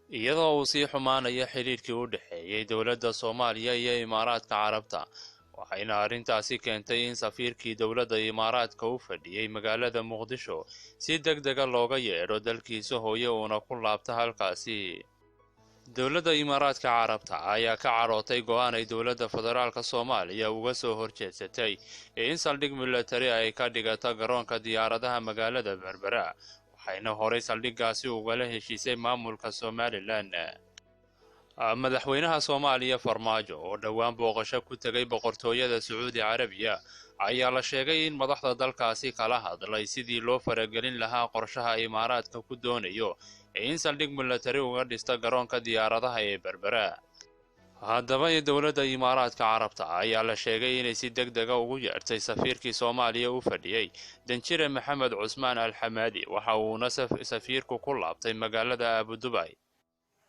Iyadoo uu sii xumaanayo xidhiidhkii u dhexeeyey dowladda Soomaaliya iyo Imaaraadka Carabta, waxayna arrintaasi keentay in safiirkii dowladda Imaaraadka u fadhiyey magaalada Muqdisho si deg dega looga yeedho dalkiisa hooye uuna ku laabta halkaasi. Dowladda Imaaraadka Carabta ayaa ka cadhootay go'aan ay dowladda federaalka Soomaaliya uga soo horjeedsatay in saldhig milatari ay ka dhigato garoonka diyaaradaha magaalada Berbera, waxayna horay saldhiggaasi ugala heshiisay maamulka Somalilan. Madaxweynaha Soomaaliya Farmaajo oo dhowaan booqasho ku tegay boqortooyada Sacuudi Carabiya ayaa la sheegay in madaxda dalkaasi kala hadlay sidii loo faragelin lahaa qorshaha Imaaraadka ku doonayo in saldhig milatari uga dhista garoonka diyaaradaha ee Berbera. Haddaba dowladda Imaaraadka Carabta ayaa la sheegay inay si deg dega ugu yeertay safiirkii Soomaaliya u fadhiyey, Danjire Maxamed Cusmaan Alxamaadi, waxa uuna safiirku ku laabtay magaalada Abudubay.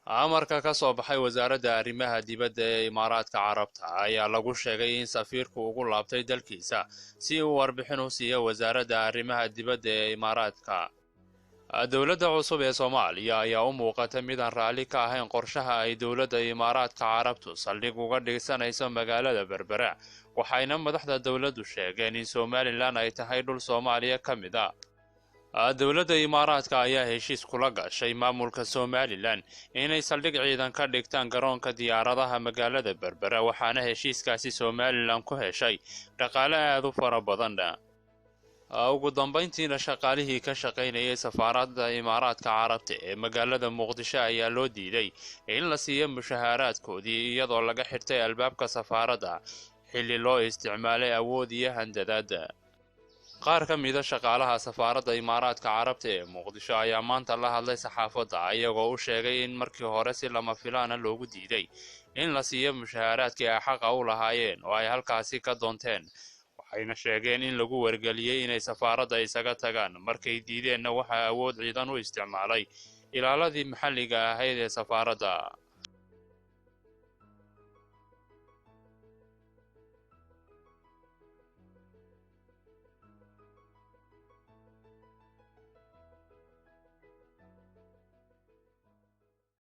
Amarka ka soo baxay wasaaradda arrimaha dibadda ee Imaaraadka Carabta ayaa lagu sheegay in safiirku ugu laabtay dalkiisa si uu warbixin u siiyo wasaaradda arrimaha dibadda ee Imaaraadka. Dowladda cusub ee Soomaaliya ayaa u muuqata mid aan raalli ka ahayn qorshaha ay dowladda Imaaraadka Carabtu saldhig uga dhigsanayso magaalada Berbera, waxayna madaxda dowladdu sheegeen in Somalilan ay tahay dhul Soomaaliya ka mid a. Dowladda Imaaraadka ayaa heshiis kula gashay maamulka Somalilan inay saldhig ciidan ka dhigtaan garoonka diyaaradaha magaalada Berbera, waxaana heshiiskaasi Somalilan ku heshay dhaqaale aad u fara badan. Ugu dambayntiina, shaqaalihii ka shaqaynayay safaaradda Imaaraadka Carabta ee magaalada Muqdisho ayaa loo diiday in la siiyo mushahaaraadkoodii, iyadoo laga xirtay albaabka safaaradda xilli loo isticmaalay awood iyo handadaad. Qaar ka mida shaqaalaha safaaradda Imaaraadka Carabta ee Muqdisho ayaa maanta la hadlay saxaafadda, iyagoo u sheegay in markii hore si lama filaana loogu diiday in la siiyo mushahaaraadkii ay xaqa u lahaayeen oo ay halkaasi ka doonteen, waxayna sheegeen in lagu wargeliyey inay safaaradda isaga tagaan. Markay diideenna, waxaa awood ciidan u isticmaalay ilaaladii maxalliga ahayd ee safaaradda.